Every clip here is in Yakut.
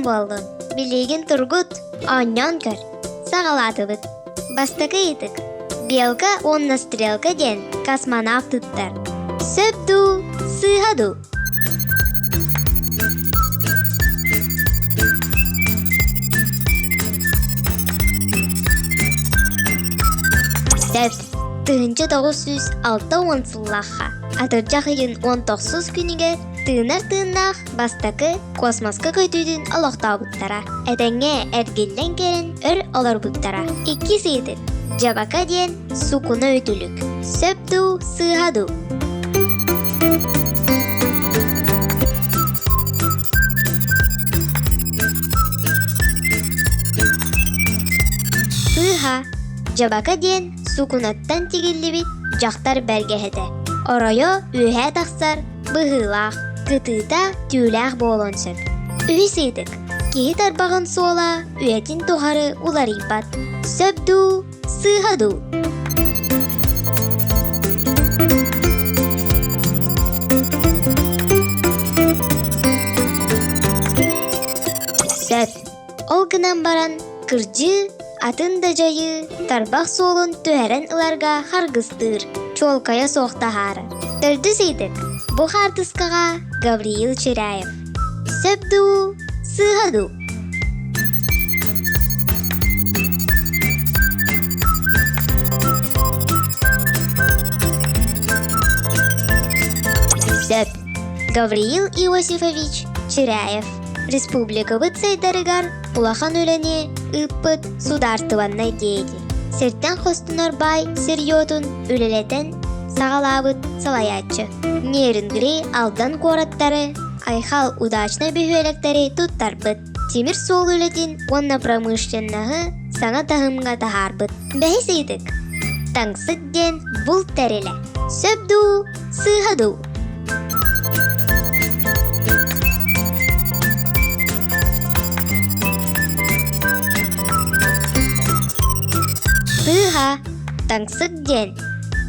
буоллун. Билигин тургут, оонньоон көр. Саҕалаатыбыт. Бастакы ыйытык. Белка уонна Стрелка диэн космонавт ыттар. Сөп дуу, сыыһа дуу? Сөп. 1960 сыллаахха атырдьах ыйын 19 күнүгэр тыынар тыыннаах бастакы космоска көтүүтүн олохтообуттара. Этэҥҥэ эргиллэн кэлэн өр олорбуттара. Иккис ыйытык. Дьабака диэн сукуна үтүлүк. Сөп дуу, сыыһа дуу? Сыыһа. Дьабака диэн сукунаттан тигиллибит дьахтар бэргэһэтэ. Оройо үөһээ тахсар, быһыылаах, кытыыта түүлээх буолуон сөп. Үһүс ыйытык. Киһи тарбаҕын суола үйэтин тухары уларыйбат. Сөп дуу, сыыһа дуу? Сөп. Ол гынан баран, кырдьыы, атын да дьайыы тарбах суолун түһэрэн ыларга харгыстыыр, чуолкайа суох таһаарар. Төрдүс ыйытык. Бу хаартыскаҕа Гавриил Чиряев. Сөп дуу, сыыһа дуу? Сөп. Гавриил Иосифович Чиряев. Республикабыт сайдарыгар улахан үлэни ыыппыт судаарыстыбаннай деятель, сиртэн хостонор баай сырьетун үлэлэтэн саҕалаабыт салайааччы. Нерюнгри Алдан куораттары, Айхал Удачнай бөһүөлэктэри туттарбыт, тимир суол үлэтин уонна промышленноһы саҥа таһымҥа таһаарбыт. Бэһис ыйытык. Таҥсык диэн булт тэрилэ. Сөп дуу, сыыһа дуу? Сыыһа, таҥсык диэн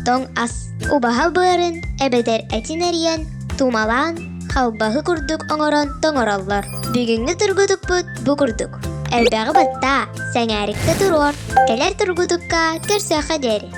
тоҥ ас убаһа быарын эбэтэр этин эрийэн, тумалаан, халбаһы курдук оҥорон тоҥороллор. Бүгүҥҥү тургутукпут бу курдук. Элбэҕи баттаа, сэҥээриктэ туруор, кэлэр тургутукка көрсүөххэ диэри.